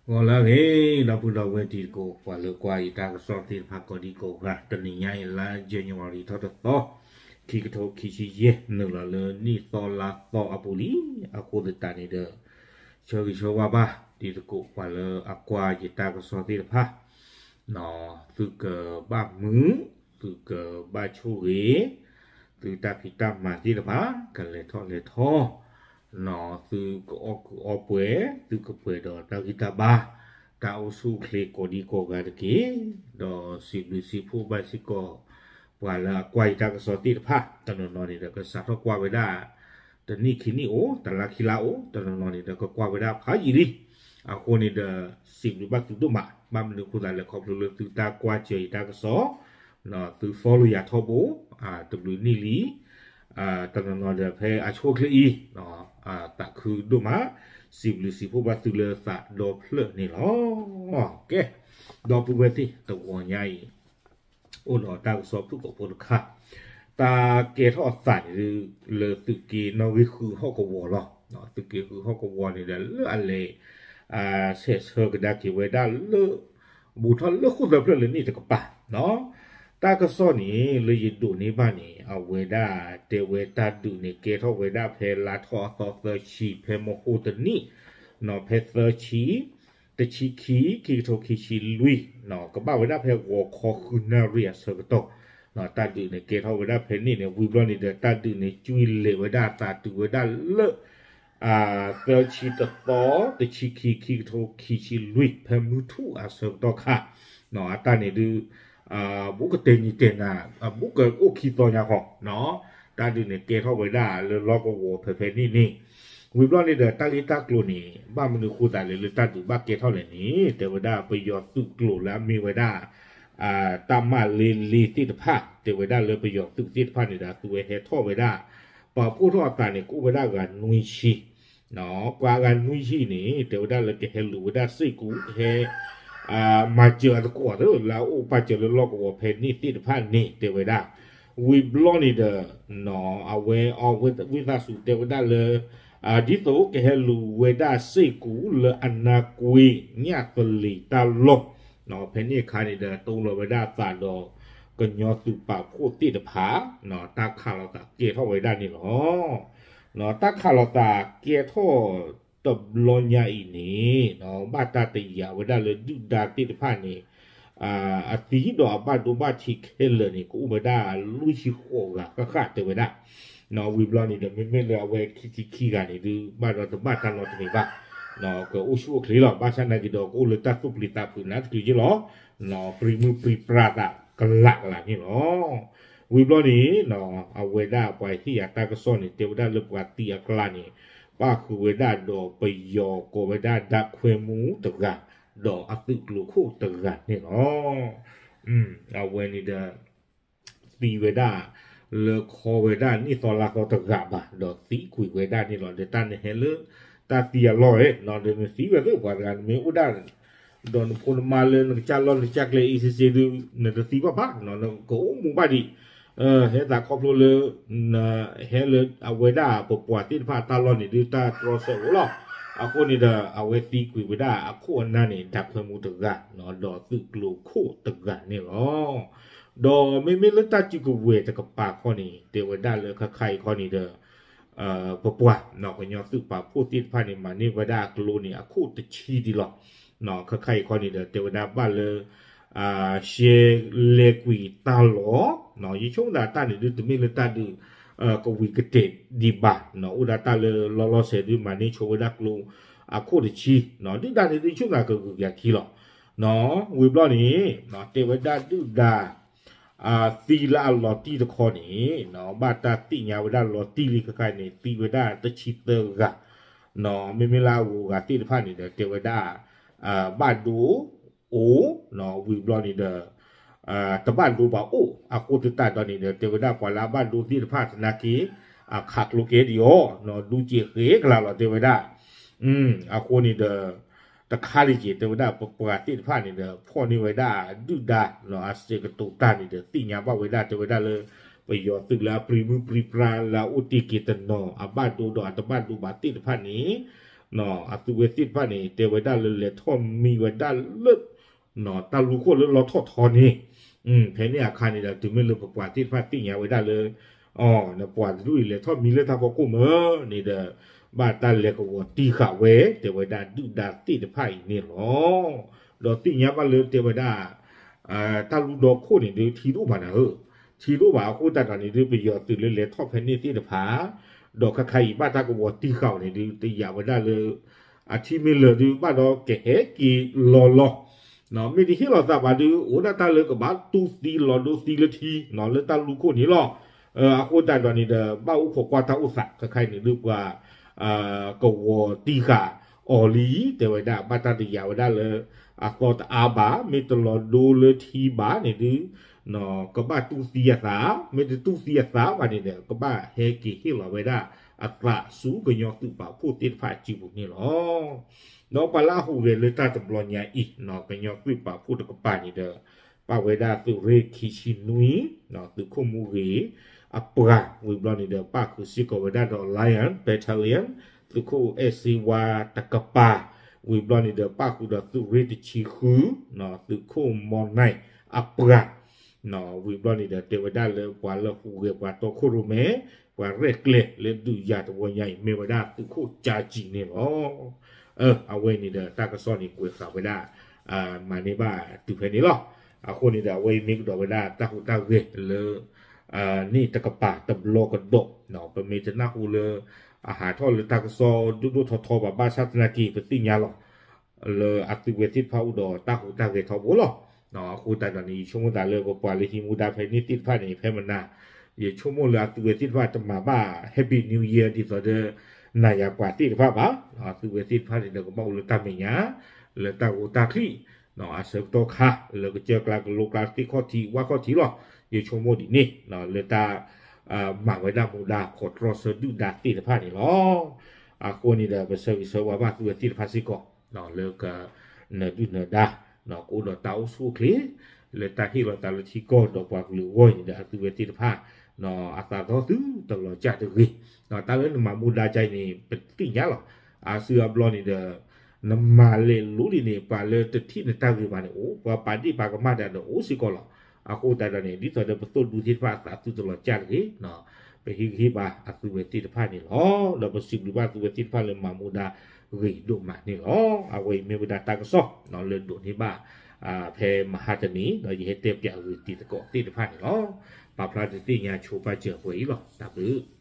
ဂီၤလၢအဂ့ၤ ဒီပုၢ်ဒီဝဲၢ်တံၤသကိး ပှၤလၢကွၢ်ယတၢ်ကစီၣ်သ့ၣ်တဖၣ်ကိးဒံကိးဂၤ, တနံၤညါအံၤ လါယနူၤအါရံၤထီၣ်တသီ, ခံကထိခံဆံယဲၢ်နုာ်လီၤလၢနံၣ်သီလါသီအပူၤလံ. အဃိသတးန့ၣ်ဒီး ဆၢဂ့ၤဆၢဝါဘၣ် တံၤသကိးပှၤလၢအကွၢ်ယတၢ်ကစီၣ်သ့ၣ်တဖၣ်, သုကဘၣ်မုာ်, သုကဘၣ်ဆိၣ်ဂ့ၤ, သုတၢ်ဖံးတၢ်မၤသ့ၣ်တဖၣ် ကလဲၤထီၣ်လဲၤထီ, သုကအီၣ်ကုးအီပှဲၤ, သုကပှဲၤဒီးတၢ်ဂံၢ်တၢ်ဘါ, တၢ်အိၣ်ဆူၣ်အိၣ်ချ့ကိးဒံကိးဂၤတက့ၢ်. ဒီးစံးဘျုးစံးဖှိၣ်ဘၣ်စ့ၢ်ကီး ပှၤလၢအကွၢ်ယတၢ်ကစီၣ်သ့ၣ်တဖၣ် တနီၤနီၤန့ၣ်ဒီး ကစးထီၣ်ကွၢ်ဝဲဒၣ် တနံၣ်ခံနံၣ်အိၣ်, တလါခံလါအိၣ်, တနီၤနီၤန့ၣ်ဒီး ကကွၢ်ဝဲဒၣ်ဖးယံာ်လံ. အဃိန့ၣ်ဒီး စံးဘျုးဘၣ်သုဒိၣ်မး, ဘၣ်မနုၤအဃိသတးလဲၣ် ခီဖျိလၢသုတၢ်ကွၢ်စၢၤယတၢ်ကစီၣ်, သု follow ယၤထီဘိ, တဘျုးနံၣ်လံ, တနီၤနီၤဒီးဖဲအဆိအချ့အံၤ, သးခုဒိၣ်မး, စံးဘျုးစံးဖှိၣ်ဘၣ်သုလၢသးဒီဖျၢၣ်န့ၣ်လီၤ. ကဲ, ဒီပုၢ်ဝဲၢ်သ့ၣ် တဂီၤညါအံၤ အိၣ်ဒီးတၢ်ကစီၣ်ဖုၣ်ကိာ်ဖိတခါ, တၢ်ကဲထီၣ်အသးန့ၣ် လၢသုးက့နီၣ်ဂံၢ်ဃုဟီၣ်ကဝီၤလီၤ. သုးက့ဃုဟီၣ်ကဝီၤန့ၣ်ဒီး လၢအလဲၤ ဆဲးဆၢကဒါက့ၤဝဲဒၣ်လၢ ဘူးထီၣ်လၢဃိၣ်သၢဖျၢၣ်လၢန့ၣ်တကပၤ, တၢ်ကစီၣ်န့ၣ် လၢယဒိးန့ၢ်ဘၣ်န့ၣ် အဝဲဒၣ်တဲဝဲတၢ်ဒုးန့ၣ် ကဲထီၣ်ဝဲဒၣ်ဖဲလါထီၣ်အသီသၢဆံ ဖဲမဟိတနံၣ်, ဖဲသၢဆံ တဆံခံ ခံကထိခံဆံလွံၢ်, ကဘၣ်ဝဲဒၣ်ဖဲဂီၤခီဃုနၣ်ရံၣ်အဆၢကတီၢ်, တၢ်ဒုးန့ၣ် ကဲထီၣ်ဝဲဒၣ်ဖဲန့ၣ်န့ၣ် ဝံၤဘျီန့ၣ်ဒီး တၢ်ဒုးန့ၣ် ကွံာ်လဲၤဝဲဒၣ်သးတုၤဝဲဒၣ်လၢ သၢဆံတသီ တဆံခံ ခံကထိခံဆံလွံၢ် ဖဲမုၢ်ထူၣ်အဆၢကတီၢ်ခါ, အတၢ်န့ၣ်ဒုး ဘူးကတဲာ်နံၤတဲာ်နၤ, ဘူးကအိၣ်ခံသီညါဃီ, တၢ်ဒုးန့ၣ် ကဲထီၣ်ဝဲဒၣ်လၢလီၢ်ကဝီၤဖဲဖဲန့ၣ်န့ၣ်, ဝံၤဘျီန့ၣ်ဒီး တၢ်ဂ့ၢ်တၢ်ကျိၤန့ၣ် ဘၣ်မနုၤအဃိသတးလဲၣ် လၢတၢ်ဒုးဘၣ်ကဲထီၣ်လဲၣ်န့ၣ် တဲဝဲဒၣ်ပယီၤသုးကျိၤလၢအမ့ၢ်ဝဲဒၣ် တၢ်မၤလ့လ့သ့ၣ်တဖၣ် တဲဝဲဒၣ်လၢပယီၤသုးသ့ၣ်တဖၣ်န့ၣ်ဒီး အသုဝဲဟဲထီၣ်ဝဲဒၣ် ပာ်ဖှိၣ်ထီၣ်အသးန့ၣ် ကအိၣ်ဝဲဒၣ်ဂၤနွံဆံ, ပှၤဂၤနွံဆံန့ၣ် တဲဝဲဒၣ်လၢကဟဲလူၤဝဲဒၣ်စ့ၢ်ကီး ကဟဲ မၤစၢၤအသကိးသ့ၣ် လၢအအိၣ်ပာ်စၢၤလၢလီၢ်ကဝီၤဖဲန့ၣ်သ့ၣ်တဖၣ်န့ၣ် တဲဝဲဒၣ်, ဝံၤဘျီန့ၣ်ဒီး အဝဲအီဝံသးစူၤတဲဝဲဒၣ်လၢ ဒ်သိးကဟဲလူၤဝဲဒၣ်စ့ၢ်ကီးလၢအနါကွ့ညၣ်သလံၤတၢ်လီၢ်, ဖဲန့ၣ်အခါန့ၣ်ဒီး တိလီၤဝဲဒၣ်အသးဒီး ကညီသုးပာ်ဖှိၣ်သ့ၣ်တဖၣ် တၢ်ခးလိာ်သးကဲထီၣ်ဝဲဒၣ်န့ၣ်လီၤ. တၢ်ခးလိာ်သးကဲထီၣ်တဘျီညါအံၤန့ၣ် ဘၣ်တၢ်တယာ်ဝဲဒၣ်လၢဒုၣ်ဒါသ့ၣ်တဖၣ်န့ၣ် အသံဒီးအဘၣ်ဒိဘၣ်ထံးခဲလၢာ်န့ၣ် ကအိၣ်ဝဲဒၣ်လွံၢ်ဆံဃိးဂၤဃၣ်ဃၣ်တဲဝဲဒၣ်, ဝံၤဘျီန့ၣ်ဒီး မ့မ့ၢ်လၢအဝဲခံဆံခံဂၤန့ၣ်ဒုး ဘၣ်ဒီးတဘၣ်တၢ်နီတမံၤဘၣ်, ကအိၣ်ဆူၣ်အိၣ်ချ့လီၤ. ဘၣ်ဆၣ်နာ်က့ၤဒီး ကအိၣ်လၢတၢ်သူၣ်ပျံၤသးဖုးနးတကလုာ်က့လီၤ. ပြံမုၢ်ပြံပြါသးကလးကလးန့ၣ်လီၤ. ဝံၤဘျီန့ၣ် အဝဲဒၣ်ပှၤဟ့ၣ်ယၤတၢ်ကစီၣ်န့ၣ် တဲဝဲဒၣ်လၢပှၤသံအကျါန့ၣ် ပၣ်ဃုာ်ဝဲဒၣ်ဒီးပယီၤကိးဝဲဒၣ်ဓာတ်ခွဲမှူးတဂၤ ဒီးအသုးကျိၤခိၣ်တဂၤန့ၣ်လီၤ. အဝဲန့ၣ်ဒီး သံဝဲဒၣ် လၢခီဝဲဒၣ်နံၣ်သီလါသီတဂၤဘၣ် ဒီးသံကွံာ်ဝဲဒၣ်န့ၣ်လီၤ. ဒီးတၢ်နဟဲလၢ တၢ်သံအလီၢ်ဝဲ ဒီးနသံဝဲသ့ၣ်ပှၤတဂၤ နမ့ၢ်အိၣ်ဒၣ် ဒီးနဖိနမါလၢနကစၢ်လီၢ်နကစၢ်ကျဲအံၤစ့စ့ဒုး နတသံဘၣ်ဘၣ် နကအိၣ်မူဘၣ်ဒံး ဟဲသးခီဖျိလၢ ဟဲလၢအဝဲဒၣ်ပပှၤသ့ၣ်တဖၣ်တၢ်လီၢ်န့ၣ်ဒုး တၢ်တြီဆၢအိၣ်လီၤ. အဃိန့ၣ်ဒီး အဝဲသံကွံာ်ဝဲဒၣ်အခိၣ်အနၢ်န့ၣ် ဓာတ်ခွဲမှူးတဂၤ ဒီးသုးကျိၤခိၣ်တဂၤန့ၣ်လီၤ. ဒီးမ့မ့ၢ်လၢတၢ်စုကဝဲၤတကပၤခီန့ၣ် တဲဝဲဒၣ်လၢခါခါအံၤခီန့ၣ်ဒီး ပပှၤ ကညီသုးပာ်ဖှိၣ်သ့ၣ်တဖၣ်န့ၣ် မၤန့ၢ်ဝဲဒၣ်အကျိန့ၣ် အခိၣ်တဆံဒံးလီၤ. ခါခါအံၤခီန့ၣ်ဒီး တဲဝဲဒၣ်ဘၣ်လၢ ရှဲလဲကွံာ်တၢ်လီၤ. ယဆိကမိၣ်သးတၢ်န့ၣ်ဒုး တမ့ၢ်လၢတၢ်ဒုး ကဝံၤကတဲာ်ဒံးဘၣ်, အိၣ်ဒၣ်တၢ်လၢလီၤလီၤဆဲးဒုး မၤန့ၢ်ဆိဝဲဒၣ်ကျိ အခိၣ်တဆံ ဒုၣ်ဒါန့ၣ်ဒုး ယဆိကမိၣ်သးကဂုာ်က့ၤအခံလီၤ. ဝံၤဘျီန့ၣ် တဲဝဲဒၣ်ဒုၣ်ဒါ သံလၢအလီၤတံၢ်တခီန့ၣ် ဘၣ်တၢ်သ့ၣ်ညါဝဲဒၣ်လီၤတံၢ်လံခါခါန့ၣ် သံဝဲဒၣ်တဆံသၢဂၤ, မ့မ့ၢ်လၢအဂုၤအဂၤသ့ၣ်တဖၣ်န့ၣ်ဒီး တဲဝဲဒၣ် ဘၣ်ဒိအိၣ်, ဝံၤဘျီန့ၣ်ဒီး တဘၣ်ဒိဘၣ်အိၣ် အဃိသတးဒီးန့ၣ်ဒီး တဲဝဲဒၣ်ပှၤလၢအဘၣ်ဒိသ့ၣ်တဖၣ်သနာ်က့ အခးကျိကဲဒံးအီၤ ဒူက့ၤဃ့ကလၤလီၤ တဲဝဲဒၣ်. အဃိန့ၣ်ဒီး တခါလံက့ၤ တဲဝဲဒၣ်ပပှၤသ့ၣ်တဖၣ်န့ၣ်ဒီး ဖီၣ်န့ၢ်ဝဲဒၣ်ဒုၣ်ဒါ အစဲးကတိၤတၢ်န့ၣ်ဒီး သ့ၣ်ညါဘၣ်ဝဲဒၣ် တဲဝဲဒၣ်လၢ ပယီၤသုးလၢအပြံမုၢ်ပြံပြါလၢအအိၣ်တ့ၢ်က့ၤတနီၤ အဘၣ်ဒိဒီးအတဘၣ်ဒိဘၣ်သ့ၣ်တဖၣ်န့ၣ် အသုဝဲသ့ၣ်တဖၣ်န့ၣ် တဲဝဲဒၣ်လၢလဲၤထီၣ်မံဝဲဒၣ်လၢ တၢ်လူၢ်ခိၣ်လၢလီထီၣ်ထီန့ၣ်, ဖဲန့ၣ်အခါန့ၣ်ဒီး တုၤမ့ၢ်လၢပပှၤသ့ၣ်တဖၣ်သ့ၣ်ညါဝဲဒၣ်လၢ နပှၤတဒူၣ်အံၤလဲၤထီၣ်မံလၢတၢ်ဖီခိၣ်မၢန့ၣ်ဒီး ဘၣ်တၢ်လဲၤကဝီၤတံၢ်ဃာ်ဝဲ တဲဝဲဒၣ်ဒုၣ်ဒါသ့ၣ်တဖၣ်အံၤန့ၣ်လီၤ. ဒီးသ့ၣ်ညါဘၣ်လၢတဲဝဲဒၣ် တၢ်လူၢ်ဒီခိၣ်န့ၣ်ဒုး ထံဒိၣ်ဘၣ်နၤဧၢ, ထံဒိၣ်ဘၣ်အဃိသတးဒီးန့ၣ်ဒုး ပယီၤသုးလၢလဲၤထီၣ်ဖဲန့ၣ်သ့ၣ်တဖၣ် ဒီးခဲခါအံၤဘၣ်တၢ်ကဝီၤတံၢ်ဃာ်အီၤန့ၣ်ဒုး တယာ်ဝဲဒၣ်လၢ အထံမ့ၢ်လၢာ်ဒုး ဘၣ်ဒီးကဟဲက့ၤလီၤလီၤ. မ့ၢ်တဟ့ၣ်လီၤသးဘၣ်ဒုး အိၣ်ဒၣ်တၢ်လၢကဘၣ်တူၢ်သံလီၤဒိသံလၢထံ လၢတၢ်လူၢ်ခိၣ်န့ၣ်လီၤ. အဃိသတးဒီးန့ၣ်ဒီး ဘၣ်အိၣ်ခိးကွၢ်တၢ်အိၣ်သး ခဲခါအံၤန့ၣ်ဒုးပှၤ ကဝီၤတံၢ်ဃာ်အီၤလံ တဲဝဲဒၣ် ဘၣ်တၢ်တယာ်ဝဲဒၣ်လၢ အသီတအါဘၣ် မ့ၢ်တလီၤဒိလၢထံဘၣ်န့ၣ်ဒုး ကဘၣ်တူၢ်သံအသး, မ့ၢ်တတူၢ်သံအသးဘၣ်န့ၣ်ဒီး ကဘၣ်ဟဲက့ၤဟ့ၣ်လီၤဝဲဒၣ်အသးဆူကညီသုးပာ်ဖှိၣ်သ့ၣ်တဖၣ်အစုပူၤန့ၣ်လီၤ. ဒီးပှၤလၢအဟူးဂဲၤလၢတၢ်တဘျီညါအံၤ ကညီသုးပာ်ဖှိၣ်တကပၤန့ၣ်ဒီး ပာ်ဝဲဒၣ်သုးရ့ၣ်ခံဆံနွံ သုးခိၣ်မူဂ့ၤ အပှၤ ဝံၤဘျီန့ၣ်ဒီး ပၣ်ဃုာ်စ့ၢ်ကီးဝဲဒၣ်ဒီး Lion Battalion သုးခိၣ်အဲၣ်စ့ဝါတကပၤ, ဝံၤဘျီန့ၣ်ဒီး ပၣ်ဃုာ်ဒီးသုးရ့ၣ်တဆံဃု သုးခိၣ်မီၢ်နဲၣ်အပှၤ ဝံၤဘျီန့ၣ်ဒီး တဲဝဲဒၣ်လၢပှၤလၢဟူးဂဲၤပှၤတီခိၣ်ရိၣ်မဲ ပှၤရဲၣ်ကျဲၤလၢဒုးယၤတဝီညါအံၤ မ့ၢ်ဝဲဒၣ်သုးခိၣ်ကၠါကံန့ၣ်လီၤ. အဝဲအံၤန့ၣ်ဒီး တၢ်ကစီၣ်န့ၣ်ကွဲးဃာ်ဝဲဒၣ် မၤန့ၢ်ဘၣ်တုၤဖဲန့ၣ်လီၤ. အဃိန့ၣ်ဒီး အဝဲအံၤမ့ၢ်ကဒီးဝဲဒၣ်တၢ်ဟူးတၢ်ဂဲၤလၢ န့ၣ်တကပၤတဘျီကဒီး ပမ့ၢ်တနၢ်ဟူလၢ အဟးထီၣ်လၢတၢ်ကစီၣ်ဒိၣ်ဒိၣ်ထီထီဘၣ်ဘၣ်ဆၣ်သနာ်က့ ပသ့ၣ်ညါလီၤ လၢအသုဝဲသ့ၣ်တဖၣ်အိၣ်ဒီးတၢ်ဟူးတၢ်ဂဲၤထီဘိလီၤ. အဃိသတးဒီးန့ၣ် ယဆိကမိၣ်သးလၢပပှၤလၢဟံးမူဒါဖဲန့ၣ်သ့ၣ်တဖၣ်န့ၣ် ဖဲမနၤ ယဆိကမိၣ်လၢအသုဝဲသ့ၣ်တဖၣ်တမၤဘၣ် Happy New Year ဒ်သိးဒီး နၤယၤပှၤသ့ၣ်တဖၣ်ဘၣ်. အသုဝဲသ့ၣ်တဖၣ်န့ၣ်ဒီးကဘၣ်အိၣ်လၢတၢ်မဲာ်ညါ လၢတၢ်ဂိၢ်တၢ်ချံ အဆၢကတီၢ်ခါ လၢကစၢၢ်ကျါကလိကျါသ့ၣ်ခီၣ်ထံးဝၣ်ခီၣ်ထံးလီၤ. ယဆိကမိၣ်ဒ်န့ၣ် လၢတၢ် မၤဝဲဒၣ်မူဒါခီးတြီဆၢဒုၣ်ဒါသ့ၣ်တဖၣ်န့ၣ်လီၤ. အဃိန့ၣ်ဒီး ပဆၢဂ့ၤဆၢဝါဘၣ်သုဝဲသ့ၣ်တဖၣ်စ့ၢ်ကီး လၢကနၢၤဒုၣ်နၢၤဒါ ကအိၣ်ဒီးတၢ်အိၣ်ဆူၣ်အိၣ်ချ့ လၢတၢ်ဟ့ၣ်လီၤသးလၢထံကီၢ်ဒီးပှၤကလုာ်အဂီၢ်အံၤန့ၣ်ဒီး အသုဝဲသ့ၣ်တဖၣ် အသးသီသုတလီၤကၢ်တဂ့ၤ. တၢ်လၢနမၤမူဒါကါအံၤန့ၣ် ပသ့ၣ်ညါလီၤ. အါစုအါဘျီန့ၣ်ဒီး နမၤလဲၤလိၤလံန့ၣ် ပှၤလၢတထံၣ်နတၢ်ဂ့ၤဘၣ်န့ၣ်အိၣ်, ပှၤပာ်ဒ့ၣ်ပာ်ကမၣ်တၢ်ဒီးအိၣ်စ့ၢ်ကီးလီၤ. အဃိသတးဒီးန့ၣ် ဒ်သိးဒီးပသိၣ်ဒူသ့ၣ်တဖၣ်အသးသုတလီၤကၢ်တဂ့ၤ, ပဟ့ၣ်ဂံၢ်ဟ့ၣ်ဘါအသုဝဲသ့ၣ်တဖၣ်န့ၣ်လီၤ. ဒီးပစံးဘျုးဘၣ်သုဝဲသ့ၣ်တဖၣ်လၢမၤမူဒါဂ့ၤဒိၣ်မးန့ၣ်လီၤ. အဝဲအံၤမ့ၢ်ဝဲဒၣ်တၢ်ကစီၣ်လၢဒိးန့ၢ်ဘၣ် ဖဲမဟါတနံၤ ဒီးယဟဲတဲပၠးဂ့ၤတံၤသကိးသ့ၣ်တဖၣ်န့ၣ်လီၤ. ပာ်ဖျါဒုးသ့ၣ်ညါဆိပာ်စၢၤပှဲၤအံၤလီၤ. တၢ်ဘျုး